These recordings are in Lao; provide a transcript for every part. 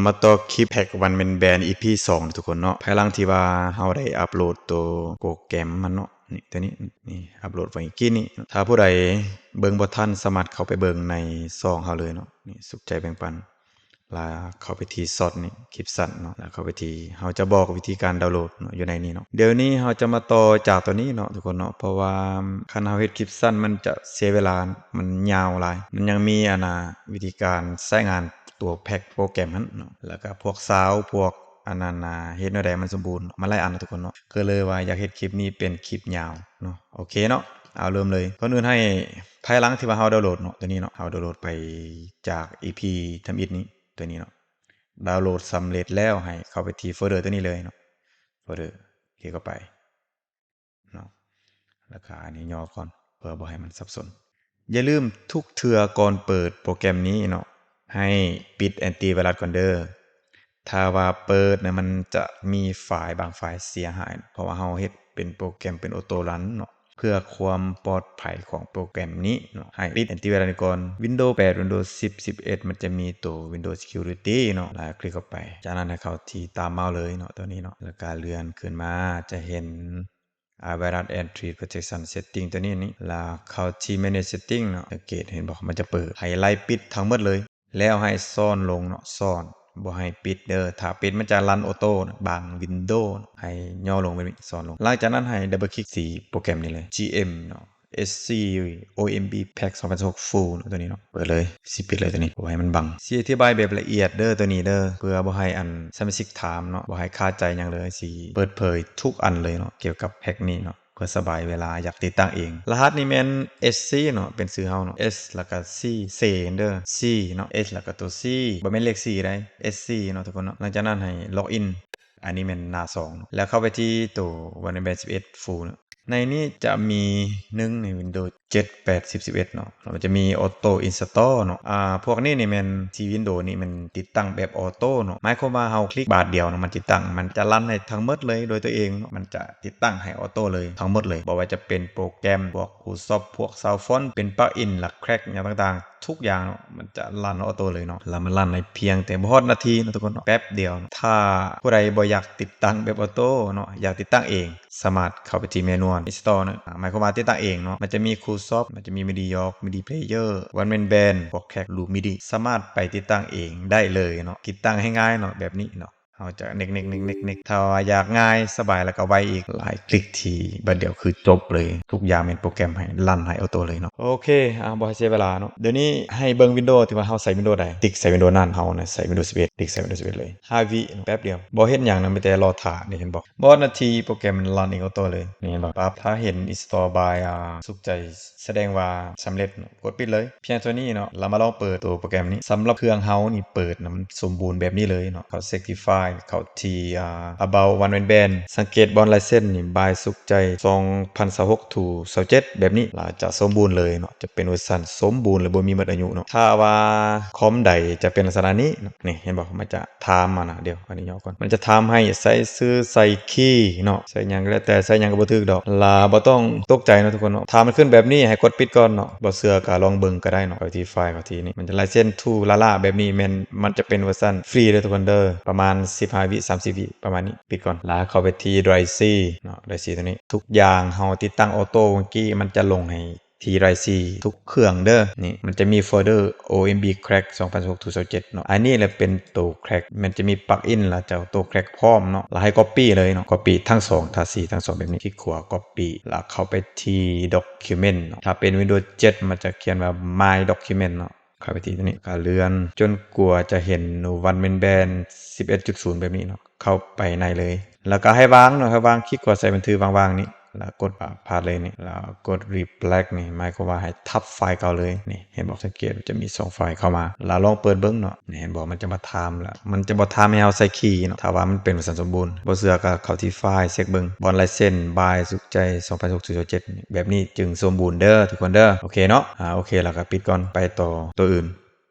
ມາຕໍ່ຄລິບແພັກວັນແມນແບນອີພີສອງທຸກຄົນເນາະ. ພາຍຫຼັງທີ່ວ່າເຮົາໄດ້ອັບໂຫຼດໂຕໂປຣແກຣມມັນເນາະ ນີ້ ໂຕນີ້ ນີ້ ອັບໂຫຼດໄວ້ກີ້ນີ້. ຖ້າຜູ້ໃດເບິ່ງບໍ່ທັນ ສາມາດເຂົ້າໄປເບິ່ງໃນຊ່ອງເຮົາເລີຍເນາະ ນີ້ ສຸກໃຈແບ່ງປັນ ລະເຂົ້າໄປທີ່ຊັອດນີ້ ຄລິບສັ້ນເນາະ ລະເຂົ້າໄປທີ່ ເຮົາຈະບອກວິທີການດາວໂຫຼດເນາະ ຢູ່ໃນນີ້ເນາະ. ດຽວນີ້ເຮົາຈະມາຕໍ່ຈາກໂຕນີ້ເນາະທຸກຄົນເນາະ ເພາະວ່າຄັນເຮົາເຮັດຄລິບສັ້ນມັນຈະເສຍເວລາ ມັນຍາວຫຼາຍ. ມັນຍັງມີອັນນ່າ ວິທີການໃຊ້ງານຕົວແພັກໂປຣແກຣມຫັ້ນເນາະ ລະກະພວກຊາວ ພວກອັນນັ້ນນະ ເຮັດແນວໃດມັນສົມບູນ ມັນຫຼາຍອັນເນາະທຸກຄົນເນາະ ກໍເລີຍວ່າຢາກເຮັດຄລິບນີ້ເປັນຄລິບຍາວເນາະ. ໂອເຄເນາະ ເອົາເລີ່ມເລີຍ. ກ່ອນອື່ນໃຫ້ ພາຍຫຼັງທີ່ວ່າເຮົາດາວໂຫຼດເນາະ ໂຕນີ້ເນາະ ເຮົາດາວໂຫຼດໄປຈາກອີພີທຳອິດນີ້ ໂຕນີ້ເນາະ ດາວໂຫຼດສຳເລັດແລ້ວ ໃຫ້ເຂົ້າໄປທີ່ໂຟລເດີໂຕນີ້ເລີຍເນາະ ໂຟລເດີ ຄລິກເຂົ້າໄປເນາະ ລະກະອັນນີ້ຫຍໍ້ກ່ອນ ເພື່ອບໍ່ໃຫ້ມັນສັບສົນ. ຢ່າລືມທຸກເທື່ອກ່ອນເປີດໂປຣແກຣມນີ້ເນາະ ໃຫ້ປິດແອນຕີໄວຣັສກ່ອນເດີ. ຖ້າວ່າເປີດນະ ມັນຈະມີໄຟລ໌ບາງໄຟລ໌ເສຍຫາຍ ເພາະວ່າເຮົາເຮັດເປັນໂປຣແກຣມເປັນໂອໂຕ້ຣັນເນາະ. ເພື່ອຄວາມປອດໄພຂອງໂປຣແກຣມນີ້ເນາະ ໃຫ້ປິດແອນຕີໄວຣັສກ່ອນ. ວິນໂດແປດ ວິນໂດສິບ ສິບເອັດ ມັນຈະມີໂຕວິນໂດຊີຄິວຣິຕີ້ເນາະ ລະຄລິກເຂົ້າໄປ. ຈາກນັ້ນໃຫ້ເຂົ້າທີ່ຕາມເມົາສ໌ເລີຍເນາະ ໂຕນີ້ເນາະ ລະກະເລື່ອນຂຶ້ນມາຈະເຫັນ ອາ ໄວຣັສແອນທຣີໂປຣເທັກຊັນເຊັດຕິ້ງ ໂຕນີ້ນີ້ ລະເຂົ້າທີ່ແມເນຈເຊັດຕິ້ງເນາະ. ສັງເກດເຫັນບໍ່ ມັນຈະເປີດ ໃຫ້ໄລ່ປິດທັງໝົດເລີຍ. ແລ້ວໃຫ້ຊ້ອນລົງເນາະ ຊ້ອນ ບໍ່ໃຫ້ປິດເດີ. ຖ້າປິດມັນຈະຣັນໂອໂຕ້ບາງວິນໂດ ໃຫ້ຫຍໍ້ລົງແບບນີ້ ຊ້ອນລົງ. ຫຼັງຈາກນັ້ນໃຫ້ດັບເບິນຄລິກທີ່ໂປຣແກຣມນີ້ເລີຍ ຈີເອັມເນາະ ເອັສຊີ ໂອເອັມບີ ແພັກສອງພັນຊາວຫົກ ຟູລ ໂຕນີ້ເນາະ. ເປີດເລີຍ ຊິປິດເລີຍໂຕນີ້ ບໍ່ໃຫ້ມັນບັງ. ຊິອະທິບາຍແບບລະອຽດເດີໂຕນີ້ເດີ ເພື່ອບໍ່ໃຫ້ອັນສະມາຊິກຖາມເນາະ ບໍ່ໃຫ້ຄາໃຈຫຍັງເລີຍ. ຊິເປີດເຜີຍທຸກອັນເລີຍເນາະ ກ່ຽວກັບແພັກນີ້ເນາະ ເພື່ອສະບາຍເວລາຢາກຕິດຕັ້ງເອງ. ລະຫັດນີ້ແມ່ນ ເອັສຊີ ເນາະ ເປັນຊື່ເຮົາເນາະ ເອັສ ລະກະ ຊີ ເຊ ເດີ ຊີ ເນາະ ເອັສ ລະກະໂຕ ຊີ ບໍ່ແມ່ນເລກສີ່ໃດ ເອັສຊີ ເນາະທຸກຄົນເນາະ. ຫຼັງຈາກນັ້ນໃຫ້ລັອກອິນ ອັນນີ້ແມ່ນໜ້າສອງເນາະ ແລ້ວເຂົ້າໄປທີ່ໂຕວັນແມນແບນສິບເອັດຟູລເນາະ. ໃນນີ້ຈະມີໜຶ່ງໃນວິນໂດເຈັດ ແປດ ສິບ ສິບເອັດເນາະ ແລ້ວມັນຈະມີອອໂຕ້ອິນສະຕໍເນາະ. ອາ ພວກນີ້ນີ້ແມ່ນທີ່ວິນໂດນີ້ແມ່ນຕິດຕັ້ງແບບອອໂຕ້ເນາະ ໝາຍຄວາມວ່າເຮົາຄລິກບາດດຽວເນາະ ມັນຕິດຕັ້ງ ມັນຈະຣັນໃຫ້ທັງໝົດເລີຍໂດຍຕົວເອງເນາະ ມັນຈະຕິດຕັ້ງໃຫ້ອອໂຕ້ເລີຍ ທັງໝົດເລີຍ ບໍ່ວ່າຈະເປັນໂປຣແກຣມ ພວກຄູຊອບ ພວກຊາວຟອນ ເປັນປລັກອິນ ລະແທຣັກຫຍັງຕ່າງໆ ທຸກຢ່າງເນາະ ມັນຈະຣັນອອໂຕ້ເລີຍເນາະ ລະມັນຣັນໃນພຽງແຕ່ບໍ່ຮອດນາທີເນາະທຸກຄົນເນາະ ແປັບດຽວເນາະ. ຖ້າຜູ້ໃດບໍ່ຢາກຕິດຕັ້ງແບບອອໂຕ້ເນາະ ຢາກຕິດຕັ້ງເອງ ສາມາດເຂົ້າໄປທີ່ແມນວນອິນສະຕໍເນາະ ອາ ໝາຍຄວາມວ່າຕິດຕັ້ງເອງເນາະ ມັນຈະມີຄູຊອບ ມັນຈະມີມິດີຢອກ ມິດີເພລເຢີ ວັນແມນແບນ ພວກແທຣັກ ລູບມິດີ ສາມາດໄປຕິດຕັ້ງເອງໄດ້ເລີຍເນາະ. ຕິດຕັ້ງໃຫ້ງ່າຍເນາະ ແບບນີ້ເນາະ ເຮົາຈະເນັກໆໆໆ ຖ້າວ່າຢາກງ່າຍສະບາຍ ລະກະໄວອີກ ຫຼາຍຄລິກທີ່ບາດດຽວຄືຈົບເລີຍ ທຸກຢ່າງແມ່ນໂປຣແກຣມໃຫ້ຣັນໃຫ້ອອໂຕ້ເລີຍເນາະ. ໂອເຄ ອາ ບໍ່ໃຫ້ເສຍເວລາເນາະ ດຽວນີ້ໃຫ້ເບິ່ງວິນໂດທີ່ວ່າເຮົາໃຊ້ວິນໂດໃດ ຕິກໃສ່ວິນໂດນັ້ນ ເຮົານະໃຊ້ວິນໂດສິບເອັດ ຕິກໃສ່ວິນໂດສິບເອັດເລີຍ ຫ້າວິເນາະ ແປັບດຽວ ບໍ່ເຮັດຫຍັງນະ ມີແຕ່ລໍຖ້າ ນີ້ເຫັນບໍ່ ບໍ່ຮອດນາທີໂປຣແກຣມມັນຣັນເອງອອໂຕ້ເລີຍ ນີ້ເຫັນບໍ່ ປັບ. ຖ້າເຫັນອິນສະຕໍບາຍ ອາ ສຸກໃຈ ສະແດງວ່າສຳເລັດເນາະ ກົດປິດເລີຍ ພຽງເທົ່ານີ້ເນາະ. ລະມາລອງເປີດໂຕໂປຣແກຣມນີ້ ສຳລັບເຄື່ອງເຮົານີ້ເປີດນະ ມັນສົມບູນແບບນີ້ເລີຍເນາະ. ເຂົ້າເຊັກຕິຟາຍ ເຂົ້າທີ່ ອາ ອະເບົາ ວັນແມນແບນ ສັງເກດບ່ອນລາຍເຊັນນີ້ ບາຍສຸກໃຈ ສອງພັນຊາວຫົກ ທາງຊາວເຈັດ ແບບນີ້ ລະຈະສົມບູນເລີຍເນາະ ຈະເປັນເວີຊັນສົມບູນ ແລະ ບໍ່ມີໝົດອາຍຸເນາະ. ຖ້າວ່າຄອມໃດຈະເປັນລັກສະນະນີ້ເນາະ ນີ້ເຫັນບໍ່ ມັນຈະ ຖາມມານະ ດຽວ ອັນນີ້ຫຍໍ້ກ່ອນ ມັນຈະຖາມໃຫ້ໃສ່ຊື່ ໃສ່ຄີເນາະ ໃສ່ຫຍັງກໍແລ້ວແຕ່ ໃສ່ຫຍັງກໍບໍ່ຖືກດອກ ລະບໍ່ຕ້ອງຕົກໃຈເນາະທຸກຄົນເນາະ. ຖ້າມັນຂຶ້ນແບບນີ້ໃຫ້ກົດປິດກ່ອນເນາະ ບໍ່ເຊື່ອກໍລອງເບິ່ງກໍໄດ້ເນາະ. ເຂົ້າທີ່ຟາຍ ເຂົ້າທີ່ນີ້ ມັນຈະລາຍເຊັນທູລາລາ ແບບນີ້ແມ່ນ ມັນຈະເປັນເວີຊັນຟຣີເດີທຸກຄົນເດີ ປະມານສິບຫ້າວິ ສາມສິບວິ ປະມານນີ້ ປິດກ່ອນ. ລະເຂົ້າໄປທີ່ໄດຣຊີເນາະ ໄດຣຊີໂຕນີ້ ທຸກຢ່າງເຮົາຕິດຕັ້ງອອໂຕ້ເມື່ອກີ້ ມັນຈະລົງໃຫ້ ທີ່ໄດຣຊີທຸກເຄື່ອງເດີ. ນີ້ມັນຈະມີໂຟລເດີ ໂອເອັມບີ ແທຣັກ ສອງພັນຊາວຫົກ ທາງຊາວເຈັດເນາະ ອັນນີ້ແຫຼະເປັນໂຕແທຣັກ ມັນຈະມີປລັກອິນ ລະຈະໂຕແທຣັກພ້ອມເນາະ ລະໃຫ້ກັອບປີ້ເລີຍເນາະ ກັອບປີ້ທັງສອງ ທາສີທັງສອງແບບນີ້ ຄລິກຂວາກັອບປີ້ ລະເຂົ້າໄປທີ່ດັອກຄິວເມັນເນາະ. ຖ້າເປັນວິນໂດເຈັດ ມັນຈະຂຽນວ່າ ມາຍດັອກຄິວເມັນເນາະ ເຂົ້າໄປທີ່ໂຕນີ້ ກະເລື່ອນຈົນກວ່າຈະເຫັນວັນແມນແບນສິບເອັດຈຸດສູນແບບນີ້ເນາະ ເຂົ້າໄປໃນເລີຍ ລະກະໃຫ້ວາງເນາະ ໃຫ້ວາງ ຄລິກຂວາໃສ່ບັນທຶວາງໆນີ້ ລະກົດພາດເລີຍນີ້ ລະກົດຣີແບລັກນີ້ ໝາຍຄວາມວ່າໃຫ້ທັບໄຟລ໌ເກົ່າເລີຍ. ນີ້ເຫັນບໍ່ ສັງເກດມັນຈະມີສອງໄຟລ໌ເຂົ້າມາ ລະລອງເປີດເບິ່ງເນາະ ນີ້ເຫັນບໍ່ ມັນຈະມາຖາມລະ ມັນຈະບໍ່ຖາມໃຫ້ເຮົາໃສ່ຄີເນາະ ຖ້າວ່າມັນເປັນເວີຊັນສົມບູນ. ບໍ່ເຊື່ອກໍເຂົ້າທີ່ຟາຍ ເຊັກເບິ່ງ ບ່ອນລາຍເຊັນ ບາຍ ສຸກໃຈ ສອງພັນຊາວຫົກ ທາງຊາວເຈັດ ແບບນີ້ຈຶ່ງສົມບູນເດີທຸກຄົນເດີ. ໂອເຄເນາະ ອາ ໂອເຄ ລະກະປິດກ່ອນ ໄປຕໍ່ໂຕອື່ນ.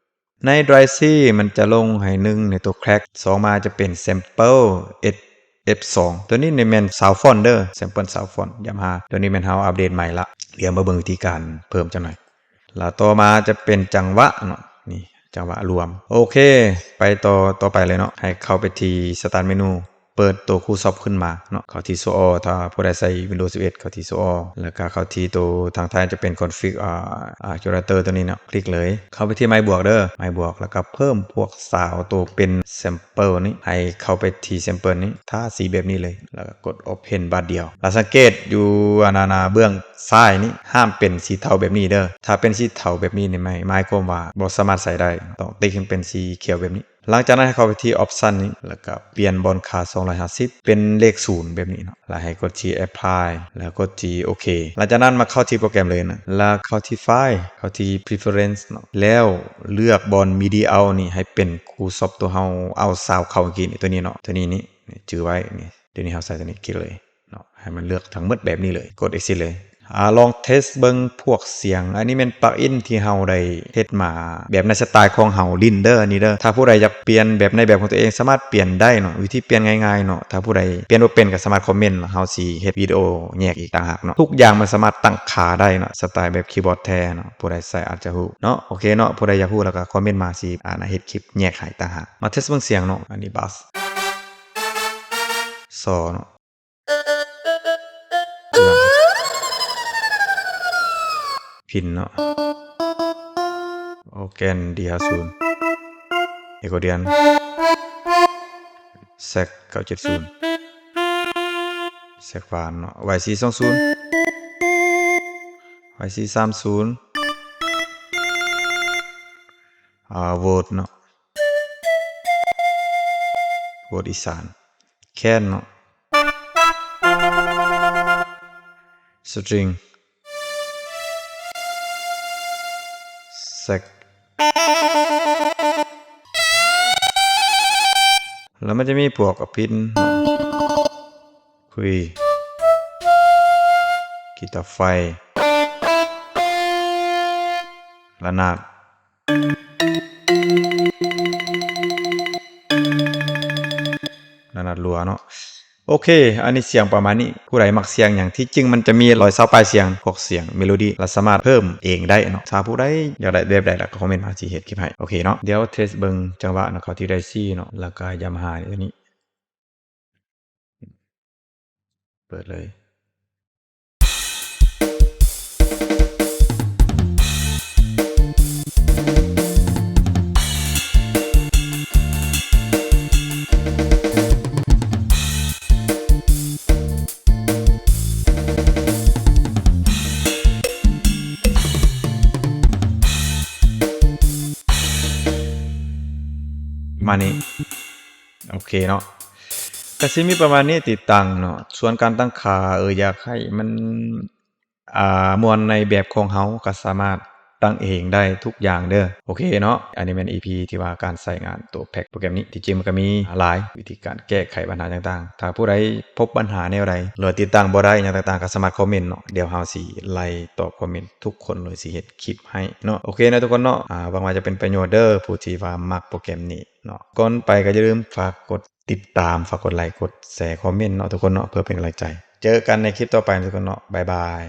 ໃນໄດຣຊີມັນຈະລົງໃຫ້ໜຶ່ງໃນໂຕແທຣັກ ສອງມາຈະເປັນແຊມເປິ້ນ ເອັສ ເອັຟສອງ ໂຕນີ້ນີ້ແມ່ນຊາວຟອນເດີ ແຊມເປິ້ນຊາວຟອນ ຢາມາ ໂຕນີ້ແມ່ນເຮົາອັບເດດໃໝ່ລະ ດຽວມາເບິ່ງວິທີການເພີ່ມຈັກໜ່ອຍ. ລະຕໍ່ມາຈະເປັນຈັງຫວະເນາະ ນີ້ ຈັງຫວະລວມ. ໂອເຄ ໄປຕໍ່ ຕໍ່ໄປເລີຍເນາະ. ໃຫ້ເຂົ້າໄປທີ່ Start Menu ເປີດໂຕ Qsoft ຂຶ້ນມາເນາະ. ເຂົ້າທີ່ Show All ຖ້າຜູ້ໃດໃຊ້ Windows ສິບເອັດ ເຂົ້າທີ່ Show All ແລ້ວກະເຂົ້າທີ່ໂຕທາງທ້າຍຈະເປັນ Config ອ່າ ອ່າ Generator ໂຕນີ້ເນາະ. ຄລິກເລີຍ ເຂົ້າໄປທີ່ໄມ້ບວກເດີ ໄມ້ບວກ ແລ້ວກະເພີ່ມພວກຊາວໂຕເປັນ sample ນີ້ ໃຫ້ເຂົ້າໄປທີ່ sample ນີ້ ທາສີແບບນີ້ເລີຍ ແລ້ວກະກົດ Open ບາດດຽວ. ແລ້ວສັງເກດຢູ່ອັນນັ້ນນະ ເບື້ອງຊ້າຍນີ້ ຫ້າມເປັນສີເທົາແບບນີ້ເດີ. ຖ້າເປັນສີເທົາແບບນີ້ນີ້ ໝາຍ ໝາຍຄວາມວ່າບໍ່ສາມາດໃຊ້ໄດ້ ຕ້ອງຕິກໃຫ້ເປັນສີຂຽວແບບນີ້. ຫຼັງຈາກນັ້ນໃຫ້ເຂົ້າໄປທີ່ Option ນີ້ ແລ້ວກະປ່ຽນບ່ອນຄ່າສອງຮ້ອຍຫ້າສິບເປັນເລກສູນແບບນີ້ເນາະ ແລ້ວໃຫ້ກົດທີ່ Apply ແລ້ວກົດທີ່ໂອເຄ. ຫຼັງຈາກນັ້ນມາເຂົ້າທີ່ໂປຣແກຣມເລີຍນະ ແລ້ວເຂົ້າທີ່ File ເຂົ້າທີ່ Preference ເນາະ ແລ້ວເລືອກບ່ອນ MIDI Out ນີ້ໃຫ້ເປັນ Qsoft ໂຕເຮົາເອົາຊາວເຂົ້າກີ້ນີ້ ໂຕນີ້ເນາະ ໂຕນີ້ນີ້ ຈື່ໄວ້ນີ້ ດຽວນີ້ເຮົາໃສ່ໂຕນີ້ ຄລິກເລີຍເນາະ ໃຫ້ມັນເລືອກທັງໝົດແບບນີ້ເລີຍ ກົດ Exit ເລີຍ. ອາ ລອງເທສເບິ່ງພວກສຽງ ອັນນີ້ແມ່ນ plugin ທີ່ເຮົາໄດ້ເຮັດມາແບບໃນສະໄຕຂອງເຮົາຫຼິ້ນເດີ ອັນນີ້ເດີ. ຖ້າຜູ້ໃດຢາກປ່ຽນແບບໃນແບບຂອງຕົວເອງ ສາມາດປ່ຽນໄດ້ເນາະ ວິທີປ່ຽນງ່າຍໆເນາະ. ຖ້າຜູ້ໃດປ່ຽນບໍ່ເປັນກໍສາມາດຄອມເມັນ ເຮົາຊິເຮັດວິດີໂອແຍກອີກຕ່າງຫາກເນາະ. ທຸກຢ່າງມັນສາມາດຕັ້ງຄ່າໄດ້ເນາະ ສະໄຕແບບຄີບອດແທ້ເນາະ ຜູ້ໃດໃຊ້ອາດຈະຮູ້ເນາະ. ໂອເຄເນາະ ຜູ້ໃດຢາກຮູ້ແລ້ວກໍຄອມເມັນມາ ຊິ ອາ ເຮັດຄລິບແຍກໃຫ້ຕ່າງຫາກ. ມາເທສເບິ່ງສຽງເນາະ ອັນນີ້ Bass ຊໍເນາະ ພິນເນາະ Organ Dห้าศูนย์ Accordion Sax เก้าเจ็ดศูนย์ Sax ຫວານເນາະ YC สองศูนย์ YC สามศูนย์ ອ່າ Voz ເນາະ Voz ອີສານ Can ເນາະ String Sax ແລ້ວມັນຈະມີພວກ Pin ເນາະ Quill ກີຕາໄຟ ລະນາດ ລະນາດລົວເນາະ. ໂອເຄ ອັນນີ້ສຽງປະມານນີ້ ຜູ້ໃດມັກສຽງຫຍັງ ທີ່ຈິງມັນຈະມີຮ້ອຍຊາວປາຍສຽງ ພວກສຽງເມໂລດີ ລະສາມາດເພີ່ມເອງໄດ້ເນາະ. ຖ້າຜູ້ໃດຢາກໄດ້ແບບໃດລະກໍຄອມເມັນມາ ຊິເຮັດຄລິບໃຫ້. ໂອເຄເນາະ ດຽວເທສເບິ່ງຈັງຫວະນະ ເຂົ້າທີ່ໄດ້ C ເນາະ ລະກະ Yamaha ນີ້ ເປີດເລີຍ. ປະມານນີ້ ໂອເຄເນາະ ກະຊິມີປະມານນີ້ ຕິດຕັ້ງເນາະ. ສ່ວນການຕັ້ງຄ່າ ເອີ ຢາກໃຫ້ມັນ ອ່າ ມ່ວນໃນແບບຂອງເຮົາ ກະສາມາດຕັ້ງເອງໄດ້ທຸກຢ່າງເດີ. ໂອເຄເນາະ ອັນນີ້ແມ່ນ ອີພີ ທີ່ວ່າການໃຊ້ງານໂຕແພັກໂປຣແກຣມນີ້. ທີ່ຈິງມັນກະມີຫຼາຍວິທີການແກ້ໄຂບັນຫາຕ່າງໆ. ຖ້າຜູ້ໃດພົບບັນຫາແນວໃດ ຫຼືຕິດຕັ້ງບໍ່ໄດ້ຫຍັງຕ່າງໆ ກະສາມາດຄອມເມັນເນາະ. ດຽວເຮົາຊິໄລ່ຕອບຄອມເມັນທຸກຄົນ ໂດຍຊິເຮັດຄລິບໃຫ້ເນາະ. ໂອເຄເນາະທຸກຄົນເນາະ ຫວັງວ່າຈະເປັນປະໂຫຍດເດີ ຜູ້ທີ່ວ່າມັກໂປຣແກຣມນີ້ເນາະ. ກ່ອນໄປກໍຢ່າລືມຝາກກົດຕິດຕາມ ຝາກກົດໄລ ກົດແຊ ຄອມເມັນເນາະທຸກຄົນເນາະ ເພື່ອເປັນກຳລັງໃຈ. ເຈີກັນໃນຄລິບຕໍ່ໄປທຸກຄົນເນາະ ບາຍບາຍ.